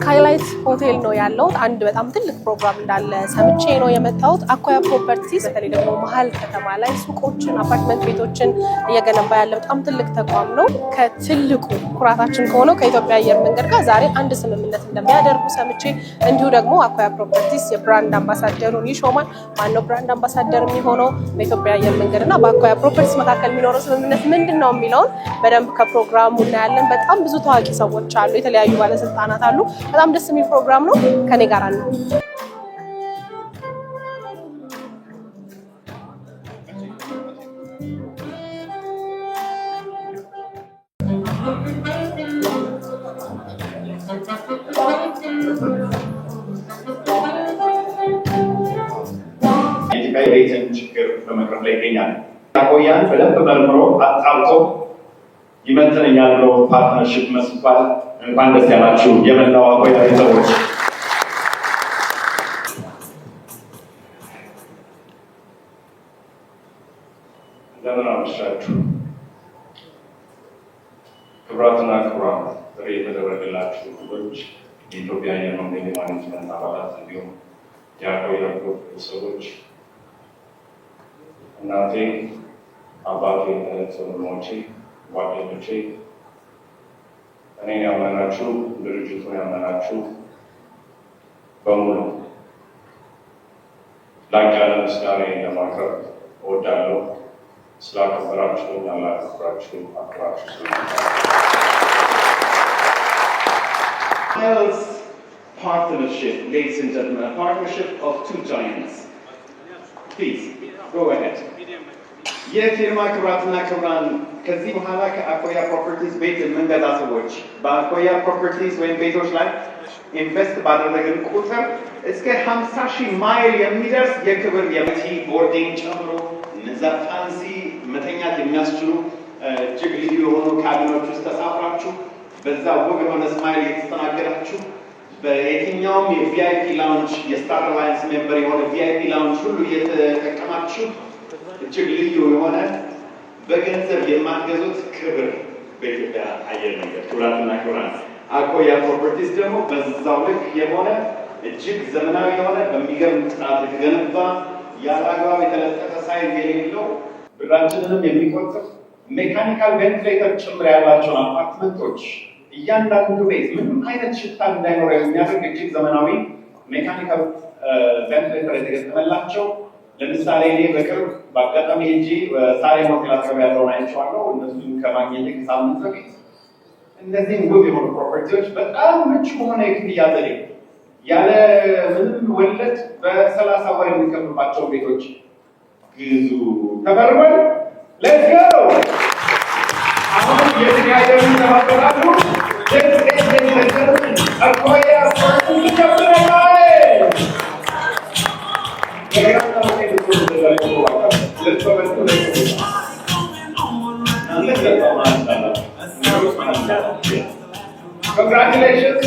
ስካይላይት ሆቴል ነው ያለሁት። አንድ በጣም ትልቅ ፕሮግራም እንዳለ ሰምቼ ነው የመጣሁት። አኮያ ፕሮፐርቲስ በተለይ ደግሞ መሀል ከተማ ላይ ሱቆችን፣ አፓርትመንት ቤቶችን እየገነባ ያለ በጣም ትልቅ ተቋም ነው። ከትልቁ ኩራታችን ከሆነው ከኢትዮጵያ አየር መንገድ ጋር ዛሬ አንድ ስምምነት እንደሚያደርጉ ሰምቼ፣ እንዲሁ ደግሞ አኮያ ፕሮፐርቲስ የ brand ambassador ኡን ይሾማል። ማነው brand ambassador የሚሆነው? በኢትዮጵያ አየር መንገድ እና በአኮያ ፕሮፐርቲስ መካከል የሚኖረው ስምምነት ምንድን ነው የሚለውን በደንብ ከፕሮግራሙ እናያለን። በጣም ብዙ ታዋቂ ሰዎች አሉ፣ የተለያዩ ባለስልጣናት አሉ። በጣም ደስ የሚል ፕሮግራም ነው። ከኔ ጋር ነው። የኢትዮጵያ የቤትን ችግር በመቅረፍ ላይ ይገኛል። አኮያን በደንብ መርምሮ አጣርቶ ይመጥነኛል ብሎ partnership መስርቷል። እንኳን ደስ ያላችሁ የመላው አኮያ ቤተሰቦች። እንደምን አመሻችሁ። ክቡራትና ክቡራን፣ ጥሪ የተደረገላችሁ እንግዶች፣ የኢትዮጵያ አየር መንገድ የ management አባላት፣ እንዲሁም የአኮያ ግሩፕ ቤተሰቦች፣ እናቴ፣ አባቴ፣ እህት ወንድሞቼ፣ ጓደኞቼ፣ እኔን ያመናችሁ፣ ድርጅቱን ያመናችሁ በሙሉ ላቅ ያለ ምስጋና ለማቅረብ እወዳለሁ። ስላከበራችሁኝ፣ አላከብራችሁ አክብራችሁ Miles partnership, ladies and gentlemen, a partnership of two giants. Please, go ahead. የፊርማ ክቡራትና ክቡራን፣ ከዚህ በኋላ ከአኮያ ፕሮፐርቲስ ቤት የምንገዛ ሰዎች በአኮያ ፕሮፐርቲስ ወይም ቤቶች ላይ invest ባደረግን ቁጥር እስከ 50 ሺህ ማይል የሚደርስ የክብር የመቲ boarding ጨምሮ እነዛ fancy መተኛት የሚያስችሉ እጅግ ልዩ የሆኑ cabin ኦች ውስጥ ተሳፍራችሁ በዛ ውብ የሆነ smile እየተስተናገዳችሁ በየትኛውም የ VIP lounge የ Star Alliance member የሆነ VIP lounge ሁሉ እየተጠቀማችሁ እጅግ ልዩ የሆነ በገንዘብ የማትገዙት ክብር በኢትዮጵያ አየር መንገድ። ክቡራትና ክቡራን፣ አኮያ ፕሮፐርቲስ ደግሞ በዛው ልክ የሆነ እጅግ ዘመናዊ የሆነ በሚገርም ጥራት የተገነባ ያለ አግባብ የተለጠፈ size የሌለው ብራችንንም የሚቆጥብ mechanical ventilator ጭምር ያላቸውን አፓርትመንቶች፣ እያንዳንዱ ቤት ምንም አይነት ሽታ እንዳይኖረው የሚያደርግ እጅግ ዘመናዊ mechanical ventilator የተገጠመላቸው፣ ለምሳሌ እኔ በቅርብ በአጋጣሚ ሄጄ ሳሬም ሆቴል አካባቢ ያለውን አይቼዋለሁ። እነሱን ከማግኘቴ ከሳምንት በፊት። እነዚህም ውብ የሆኑ property ዎች በጣም ምቹ በሆነ የክፍያ ዘዴ ያለ ምንም ወለድ በ30 ወር የሚከፍሉባቸው ቤቶች ግዙ። ተፈርሟል። Let's go! አሁን የተካሄደው ይተባበራሉ። አኮያ ጀምረናል። Congratulations.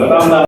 በጣም